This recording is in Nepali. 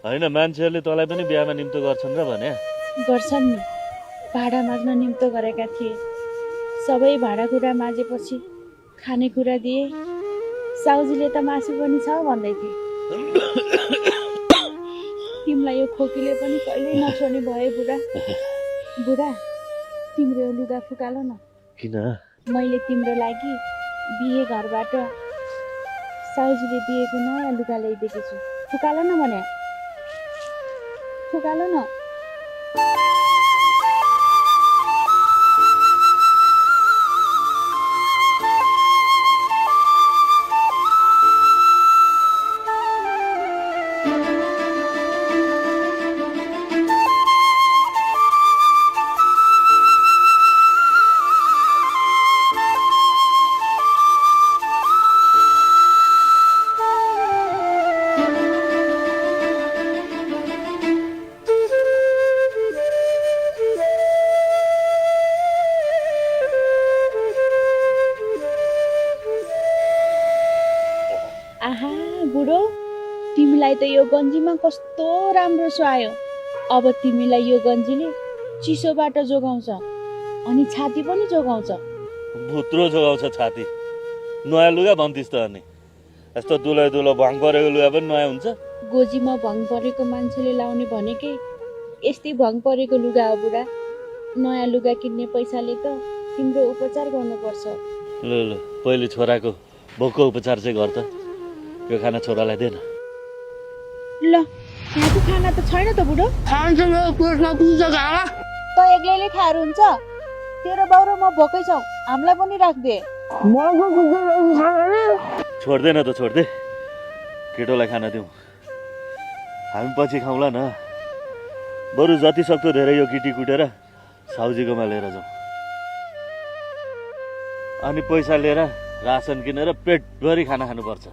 होइन मान्छेहरूले तँलाई पनि बिहामा निम्तो गर्छन् र भने गर्छन् नि। भाडा माझ्न निम्तो गरेका थिए। सबै भाँडाकुँडा माझेपछि खानेकुरा दिए। साउजीले त मासु पनि छ भन्दै थिए। तिमीलाई यो खोकीले पनि कहिल्यै नछोड्ने भयो बुढा। बुढा, तिम्रो यो लुगा फुकालो न। किन? मैले तिम्रो लागि बिहे घरबाट साउजीले दिएको नयाँ लुगा ल्याइदिएको छु। फुकालो न भने। फुकालो न। आहा बुढो, तिमीलाई त यो गन्जीमा कस्तो राम्रो सुहायो। अब तिमीलाई यो गन्जीले चिसोबाट जोगाउँछ अनि छाती पनि जोगाउँछ। भुत्रो जोगाउँछ छाती। नयाँ लुगा भन्थिस् त अनि यस्तो दुलै दुलो भङ परेको लुगा पनि नयाँ हुन्छ? गोजीमा भङ परेको मान्छेले लाउने भनेकै यस्तै भङ परेको लुगा हो बुढा। नयाँ लुगा किन्ने पैसाले त तिम्रो उपचार गर्नुपर्छ। ल ल पहिले छोराको भोकको उपचार चाहिँ गर त। यो खाना छोरालाई दे न। ल, यहाँको खाना त छैन त बुढो। खान्छ मेरो पेटमा पुग्छ खाना। त एक्लैले खाएर हुन्छ? तेरो बाउ र म भोकै छौ, हामीलाई पनि राखिदे। मको कुकुरहरू खाना नि। छोड्दैन त छोड्दे। केटोलाई खाना दिउँ। हामी पछि खाउँला न। बरु जति सक्दो धेरै यो किटी कुटेर साउजीकोमा लिएर जाउँ। अनि पैसा लिएर रासन किनेर पेटभरि खाना खानुपर्छ।